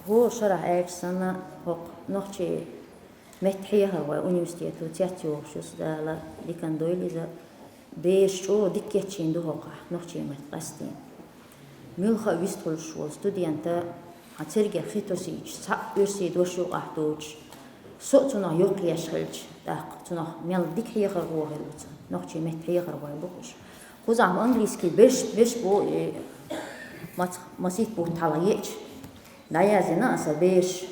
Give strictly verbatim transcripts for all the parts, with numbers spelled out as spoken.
ХӀора шарахь аьлча санна, хӀокху нохчийн меттан хьехархой университето цецйохуш ю, Дала диканна дойла иза. Бераш чӀогӀа дика кечйина ду хӀокхахь нохчийн маттахь къастийна. Муьлхха а вистхуьлуш волу студент, хьан цергех хи тосийча, цхьаъ оьрсийн дош юкъахь доцуш, со а цунах йоккха еш хилча, тӀаккха цунах мел дика хьехархо хир ву цо, нохчийн меттан хьехархой бу уьш. Кхузахь-м английский берш, берш бу, и мац-, масийтта бутт хьалха еача, дӀаяздина аса берш.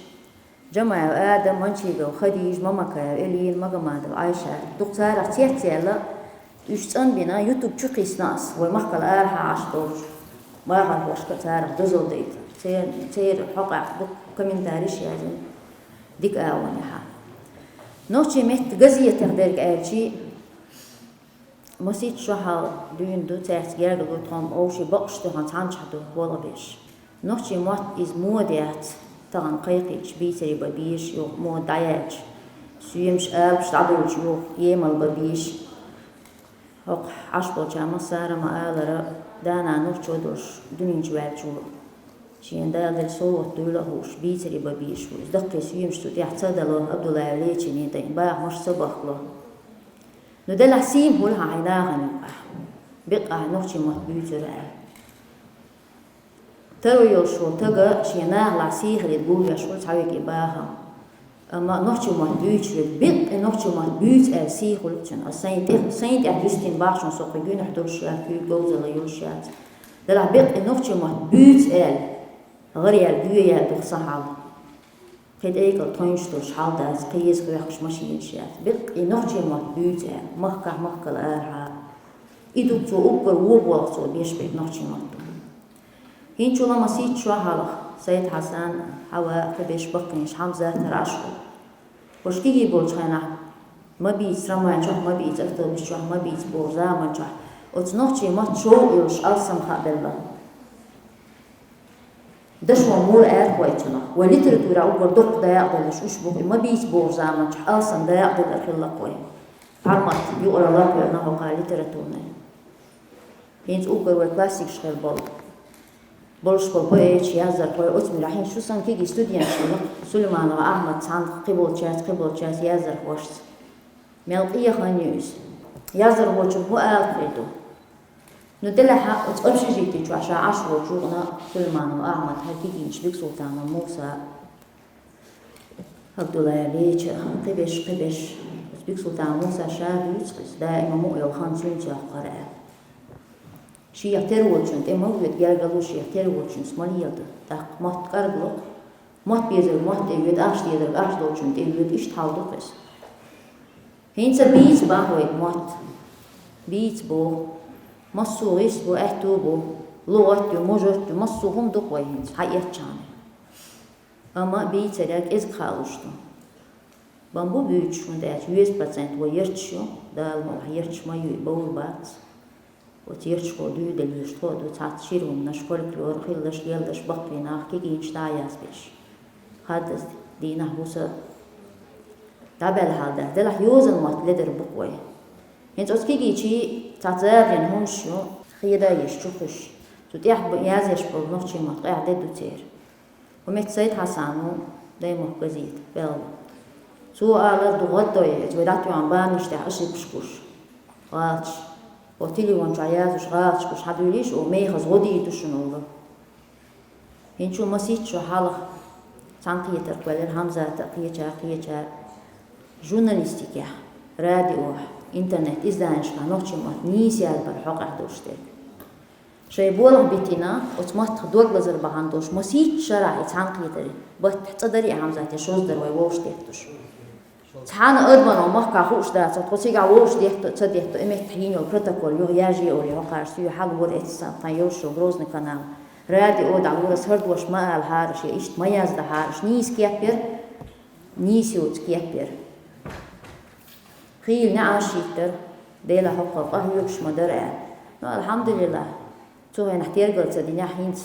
Джамаев Адам, Манчигова Хадижа, Мамакаева Элина, Магомадова Айшат. Дукха царах цец а яьлла, уьш цӀанбина, YouTube чу кхиссина ас, вай махкал арахьа Ӏаш долчу бахархошка а царах дозалла дайта. Церан, церан хьокъехь дукха комментарийш а яздина, дика агӀонехьа. Нохчийн меттан газетех дерг аьлчи, масийтта шо хьалха дуьйна ду, цаьрца гергарло тхо-м овший бакъ шу тӀехь цхьаьнчохь ду болх беш. Нохчийн мотт иза мода яц, тахана кхайкхийча бийцаре бан безаш, юха мода дӀаяьлча, соьмаш, алапаш дӀадолча юха емал бан безаш. ХӀокху Ӏаш болчара массара а ма-аллара, да-нана нохчо долуш дуьнен чу ваьллачо шена Дала делла совгӀат дуйла а хууш, бийцаре бан безаш ву иза. Даккхий соьмаш цу тӀехь ца дало, Абдуллаев Лечине дайна, бахамаш ца бахкало. Ну, делахь сий ма хуьлу хьан хьайн нахана юкъахь, беккъа хьайн нохчийн мотт буьйцура аьлла. Таро йолуш волу стага шен нахалахь сий хилийта гулбеш хуьлу цхьа верг и бахам. Амма нохчийн мотт буьйцуш верг, беккъа и нохчийн мотт буьйцу аьлла сий хуьлу цуьнан. Аса сайн тӀе, сайн тӀехь дистина бахьана суна со кхин гуьнахь долуш вац, куьйга говзалла йолуш яц. Делахь беккъа и нохчийн мотт буьйцу аьлла, гӀара яьлла, гоья яьлла ду-кх сан хьал. Кхин тӀекӀал тхойнаш долуш хьал дац, кхин еза хьоькхуш машенаш яц. Беккъа и нохчийн мотт буьйцу аьлла, махкахь, махкал арахьа. И ду-кх цо уггар вон болх цо беш берг нохчийн маттахь. ХӀинцачул масийтта шо хьалха Сайд-Хьасан, Хьава, кхин берш баккхийнаш Хьамзат-ара Ӏаш ву. Уьш кегий болчу хенахь ма бийца, трамвайн чохь ма бийца, автобус чохь ма бийца боху заман чохь оцу нохчийн маттан шовкъ йолуш алсам хаа белла. Дашо мур аьлла вай цунах. Вай литературехь уггар доккха дакъа делларш уьш бу-кх, и ма бийца боху заман чохь алсам дакъа деллар хилла-кх вай. Хьармат юкъара лакхвелла нахьоха литературный. ХӀинца уггар вай классикаш хилла болу, болуш болу поэташ, яздархой, оцу муьрехь хӀинца шу санна кегий студенташ хилла, Сулейманова Ахьмад цхьаьна, кхин болчаьрца, кхин болчаьрца, яздархошца. Мел къен хан ю иза. Яздархочун хӀун ала хир ду? Ну, делахь а оцу общежити чохь ша Ӏаш волчу юкъана Сулейманова Ахьмад, хьан кегийнаш Бексултанов Муса, Абдуллаев Леча, кхин берш, кхин берш. Оцу Бексултанов Муса ша дуьйцу-кх иза, даима мукъа йолу хан цуьнца йоккхура аьлла. Шех тера волчунна тӀе ма воьду, гергарло шех тера волчуьнца ма леладо. ТӀаккха мотт кӀаргло-кх. Мотт безарг мотт тӀе воьду, ахча дезарг ахча долчунна тӀе воьду, иштта хьал ду-кх иза. ХӀинца бийца боху вайга мотт. Бийца боху. Массо а гӀист бу, аьтту бу, лугӀат ю, мужат ю, массо а хӀума ду-кх вай хӀинца хьаэцчахьана. Амма бийцарехь кӀезиг хаалуш ду. Бан бу буьйцуш, хӀунда аьлча веза процент вай ярташ ю, Дала мукъ лахь, ярташ ма ю, и бовр бац. Оцу ярташкахула дуьйладелла везаш тхо а ду, цхьацца шира хӀуманаш, фольклор, хилларш, лелларш, баккхий нах, кегийнаш дӀа а язбеш. Хаддаза дийнахь, буса дӀабаьлла хьал дац. Делахь йозанан мотт ледар бу-кх вай. ХӀинца оцу кегийчийн цхьацца загӀина хӀуманаш ю, хеда а еш, чу хуьйш. Цу тӀехь б-, язъеш болу нохчийн мотт къаьхьа де ду церан. Хьо меттахь Сайд-Хьасан ву, Даймохк газета, белла. Цо алар ду гӀаддой, иза вай дӀатоьхна баннаш тӀехь ошибкаш гуш. ГӀалаташ. О, телефон чохь яздеш гӀалаташ гуш хьадуьйлийша, о, мехаза гӀо дийр ду шуна олу. ХӀинцачул масийтта шо хьалха цхьаьнакхетарг ваьллера Хьамзата а, кхечара, кхечара. Журналистикехь, радиохь, интернет-изданешкахь нохчийн мотт нийса язбар хьокъехь долуш дерг. Шайн болх битина, оцу маттах дог лазар бахьана долуш масийтта шарахь и цхьаьнакхетар, баттахь цӀа дарий Хьамзатан, шозза дара вай вовшахтеттуш. Цхьана адамо махкахь хууш дацара, тхо цигахь вовшах детто а, ца детто а, и меттахь йина йолу протокол юха яжъе олий, хӀокхара соьга хьалавора эцна тхан йолуш йолу Грозный канал. Радио дӀалора, ас хӀара дош ма алахьара, шен иштта ма яздахьара, аш нийса кеп яра, нийса йоцу кеп яра. Хийла неӀарш йиттара, Делахь хӀокхул къахьоьгуш ма дара аьлла. Ну, алхьамдулиллахь, цу хенахь тергал ца динехь, хӀинца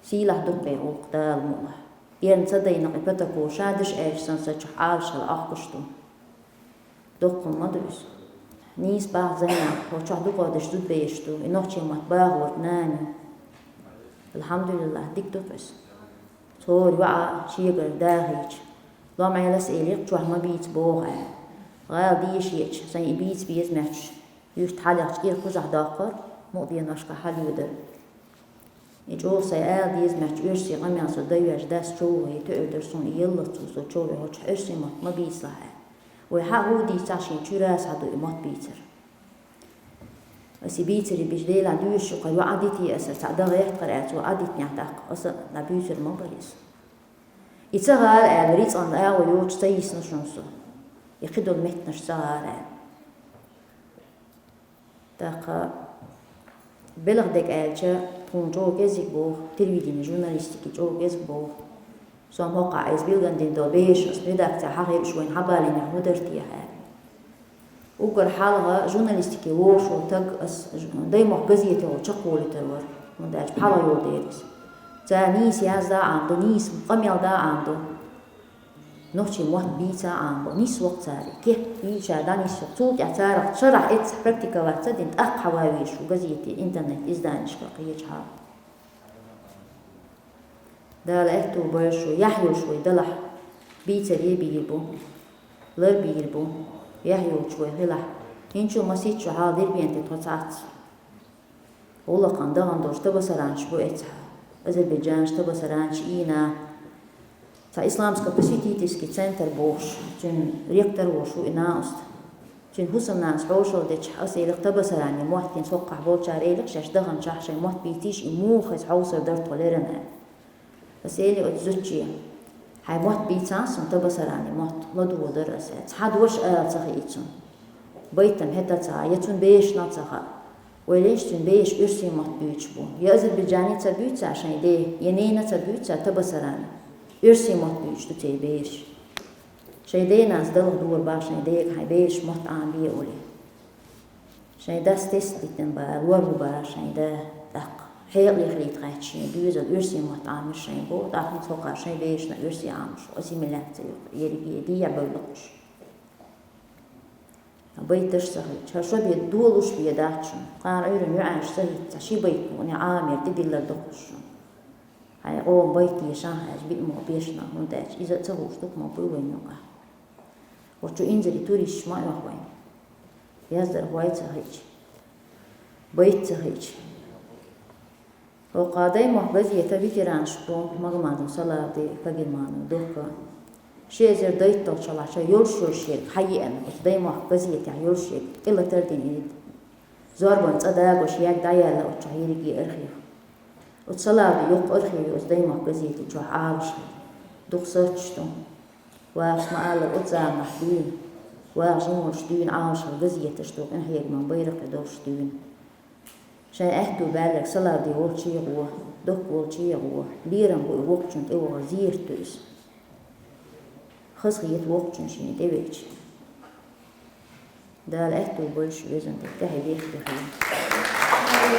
сийлахь ду-кх и гӀуллакх, Дала мукъ лахь. Эрна ца дайна-кх и протокол, ша деш аьлча санна, сан чохь Ӏалашхила Ӏохкуш ду. Доккха хӀума ма ду иза. Нийса бахьа зайна, хӀокху чохь дукха деш зудбераш ду, и нохчийн мотт бахорг нана ю. Алхьамдулиллахь, дика ду-кх иза. Тора йоӀа шегара дахийча, ломхьелас элира, чохь ма бийца боху аьлла. ГӀала деша еача, сайн и бийца беза моьттуш, юьрта хьалехча кӀира кхузахь доккхура, мукъа деношкахь хьалайодара. И чӀогӀа сайн ала деза моьттуш оьрсийн къамел со дайвеш дас човхий тоьар дара суна, и яллалц ву со човхий, хӀокху чохь оьрсийн мотт ма бийцалахь аьлла. Вай хьан хӀун дийцахь, шен чуьра схьаду и мотт бийцар. Аса и бийцаре бийца, Делан дуьйцуш ю-кх, йоӀа дитий аса, цхьаъ дан гӀерта-кх аьлла, цо Ӏа дитинехь тӀаккха, аса дӀабуьйцур ма бара иза. И ца гӀара аьлла, рицкъан агӀо йоцуш ца йисна шуна со. И кхидолу меттанаш ца гӀара аьлла. ТӀаккха белхан дерг аьлча, тхуна чӀогӀа кӀезиг боху, телевидени, журналистике чӀогӀа кӀезиг боху. Со хӀокхахь иза билггал дина долу бераш, аса редакцехь хьахийра уьш, вайна хьабалийнехь хӀун дара техьа аьлла. Уггар хьалха журналистике вогӀуш волу стаг аса Даймохк газете чекхволуьйтур вара, хӀунда аьлча пхьалгӀа йолу дела иза. Цара нийса яздан Ӏамадо, нийса къамел дан Ӏамадо. Нохчийн мотт бийца Ӏамабо, нисвоккху цара, кеп бийца дӀанисвоккху. Цул тӀаьхьа царах шарахь эццахь практиковать ца дина, тӀаккха хьаван везаш ву газете, интернет-изданешкахь кхечахьа. Дала аьтту бойла шу, яхь йолуш вай далахь, бийцаре бийр бу, лар бийр бу, яхь йолуш вай хилахь. ХӀинца масийтта шу хьал Дербенте тхо цхьацца. ГӀуллакхан дахана долуш табасаранчаш бу эццахь. Азербайджанаш, табасаранчаш, ийна. Цхьа исламско-просветительский центр бохуш, цуьнан ректор волуш ву и накъост. Цуьнан хӀусамнанас хьошалла дечохь, аса элира, табасарани мотт хӀинца хӀокхахь болчара элира, шаьш даханчохь шайн мотт бийцийша, и муха хеза хьовсур дара тхо леррина аьлла. Аса элира оцу зудче: «Хьайн мотт бийцахь суна, табасарани мотт, ладогӀа дара аса». Цхьа дош ала ца хиира цунна. Байтам хӀетта ца хаьа, я цуьнан берашна ца хаьа. Ойла йича, цуьнан бераш оьрсийн мотт буьйцуш бу. Я Азербайджане ца буьйцу цара шайн ден, я ненан ца буьйцу цара табасарани. Оьрсийн мотт буьйцуш ду церан бераш. Шайн ден-нанас далха дора боху шайн дега хьайн бераш мотт Ӏамабе олий. Шайн дас тест дитина боху, лор ву боху шайн да, тӀаккха хьекъале хилийта хаьттича шен доьзал оьрсийн мотт Ӏамийра шайн боху, тӀаккха хӀинца хӀокхара шайн берашна оьрсийн Ӏамош ву, ассимиляция ю-кх, ерриге а дехьа бевлла-кх уьш. Байташ ца хилча, хӀара шо бен долуш бен дац шуна. Кхана Ӏуьйранна юьхьӀаьржа ца хӀиттича, ши байт бу, Ӏамор тӀедиллар доккхуш шуна. Хьайн къоман байт дешахь аьлча, биъ мо бешна, хӀунда аьлча иза а ца хууш дукха ма буй вайна юкъахь. Оцу инзаре туристаш ма оьху вайна. Яздархой ца хиъча, байт ца хиъча. ХӀокху Даймохк газета ветеранаш бу Магомадов Салавди, Кагерманов Докка. Ши эзар дейтталгӀачу шарахь шайн йолуш-йолуш ерг хьаеана, оцу Даймохк газетехь йолуш ерг тӀелатар а дина, и зорбан цӀа дагош ерг дӀаяьлла оцу чохь ерриге архив. Оцу Салавди йоккха архив ю оцу Даймохк газете чохь Ӏалашхила. Дукха сурташ ду. Вахаш ма-аллара, оцу заманахь дуьйна, вахаш жималаш дуьйна Ӏалашхила газеташ ду, къинхьегаман байракх долуш дуьйна. Шайн аьтту баьлларг Салавди волчу а гӀо, Докка волчу а гӀо, лерам бу и воккхачунна тӀевахар, зерат ду иза. Хазахета воккхачунна шена тӀевеача. Дала аьтту бойла шу, везан Дела, тӀаьхье дехкехьа.